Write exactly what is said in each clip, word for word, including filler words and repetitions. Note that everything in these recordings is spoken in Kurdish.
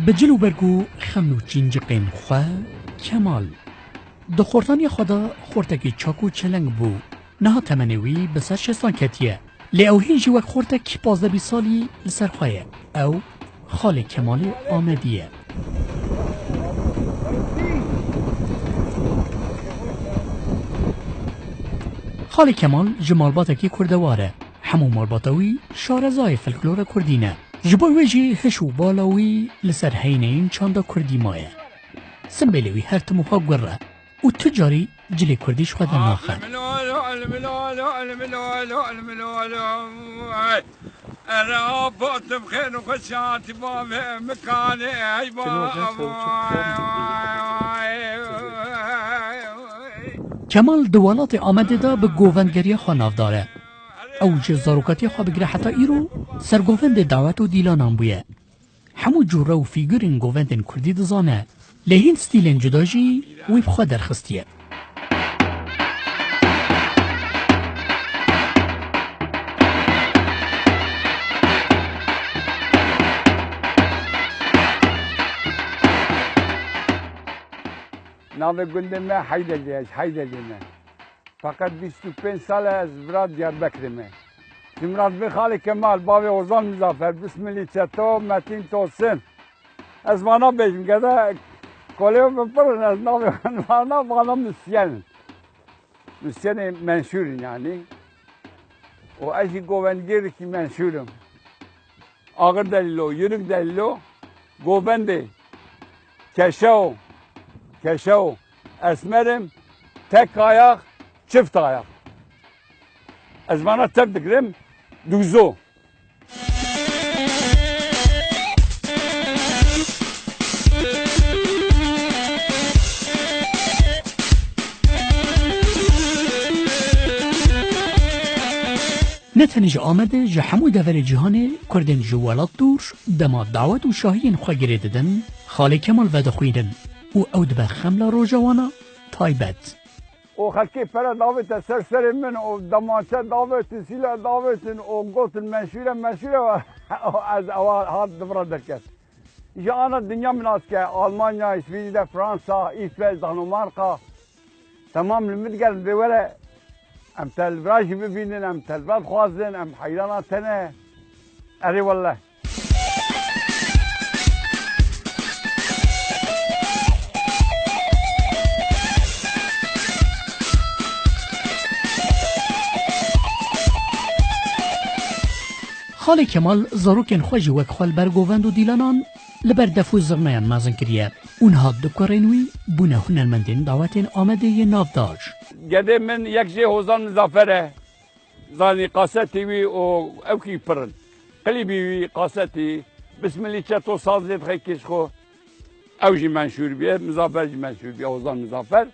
Bi cil û berg û xemn û çînciqên xwe Kemal. Di xortaniya xwe de xortekî çak û çeleng bû. Niha temenê wî bi ser şestan ketiye. Lê ew hîn jî wek xortek pazdeh bîst salî li ser xwe ye. Ew xalê Kemalê Amedî ye. Xalê Kemal ji malbatekî kurdewar e. Hemû malbata wî şarezayê folklora kurdî ne. Ji bo wê jî hiş û bala wî li ser heyneyên çanda kurdî maye. Simbêlê wî her tim wiha gur e û tu carî cilê kurdî ji xwe dernaxe. Kemal di welatê Amedê de bi govendgeriya xwe navdar e. Ew ji zarokatiya xwe bigire heta îro sergovendê dawet û dîlanan bûye. Hemû cûre û fîgurên govendên kurdî dizane, lê hîn stîlên cuda jî wî bi xwe derxistiye. Navê gundê me Heydelî ye, ji Heydelî me. Feqet bîst û pênc sal e ez vira Diyarbekirê me. Ji min re dibê Xalê Kemal, bavê Ozan Mizafer, Bismilî Çeto, Metîn Tosin. Ez vana bêjim, gede kolê min pir in, ez navê wan vana, vana misyen in. Misyenê menşûr in yanî. Û ez jî govendgêrikî menşûr im. Ağır Delilo, Yürük Delilo, govendê Keşeo, Keşeo, Esmer im, tek ayak, çift ayak. Ez vana tev digirim, dûzo. Ne tenê ji Amedê, ji hemû deverê cîhanê Kurdên ji welat dûr dema dawet û şahiyên xwe girê didin, Xalê Kemal vedixwînin û ew dibe xemla roja wan a taybet. Û xelkê pere davête ser serê min û demançe davêtin, sîle davêtin û gotin, "Menşûre, menşûre." Ez ewa hat di vira derket. Ji ana dinya min nas ke, Almanya, Îsvîcre, Fransa, Îsveç, Danimarka. Temam li min digerin, bê were, em te li vira jî bibînin, em te li vira dixwazin, em heyrana te ne. Erê welle. Xalê Kemal zarokên xwe jî wek xwe li ber govend û dîlanan li ber def û zirneyan mezin kiriye û niha du kurên wî bûne hunermendên dawetên Amedê yê navdar. Gedê min yek jê Hozan Mizafer e. Zanî kasetê wî û ewkî pir in. Klîbî wî, kasetî, Bismilî Çeto sazê dixe kêş xwe. Ew jî menşûr bîye, Mizafer jî menşûr bîye, Hozan Mizafer.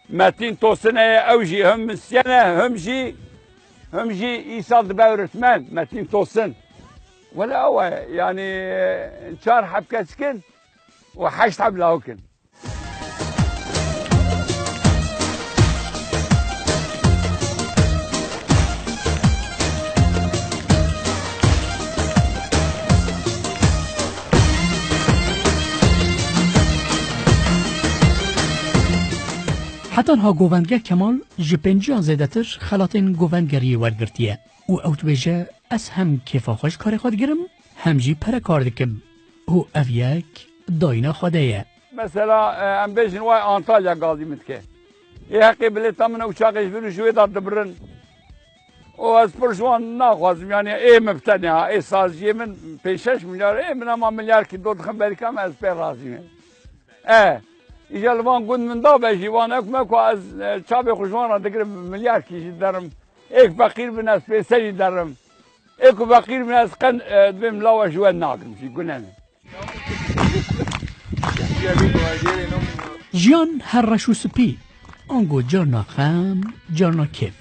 Metîn Tosin heye, ew jî him misyen e, him jî, him jî îsal dibe öğretmen, Metîn Tosin. Wele ew e, yanî çar heb keçik in û heşt heb lawik in. Heta niha govendger Kemal ji pênciyan zêdetir xelatên govendgeriyê wergirtiye û ew dibêje, "Ez hem kêfa xwe ji karê xwe digirim, hem jî pere kar dikim û ev yek dayîna xwe de ye." Mesela, e, em bêjin, way Antalya gazî min dike. Ê heqê bilêta min ew çaxê ji vir û ji wê de dibirin. Û ez pir ji wan naxwazim, yanî ê min bi tenê ha, ê saziyê min pênc şeş milyar, ê min ema milyarkî do dixin berîka min, ez pê razî me. E, îja li van gund min dabe jî, wan ew me ku ez, e, çavê xwe ji wan re digirim, milyarkî jî derim. Ê ku feqîr bin, ez pêser jî derim. Ê ku feqîr bin, ez qen, e, dibêm lawa ji we nagrim jî, gune ne. Jiyan her reş û spî, ango carna xem, carna kêf,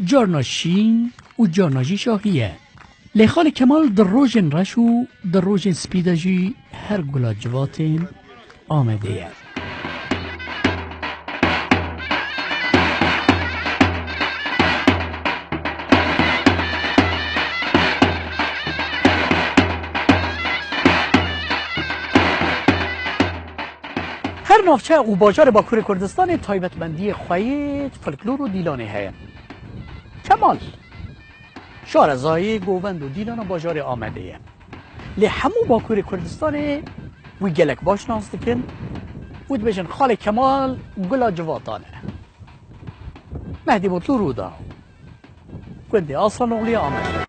carna şîn û carna jî şahî ye. Lê Xalê Kemal di rojên reş û di rojên spî de jî her gula civatên Amedê ye. Navçe û bajarê Bakurê Kurdistanê taybetmendiyê xwe yê folklor û dîlanê heye. Kemal, şarezayê govend û dîlana bajarê Amedê ye. Lê hemû Bakurê Kurdistanê wî gelek baş nas dikin û dibêjin, Xalê Kemal gula civatan e. Mehdî Mutlu Rûda, gundê Asanoğluya Amedê.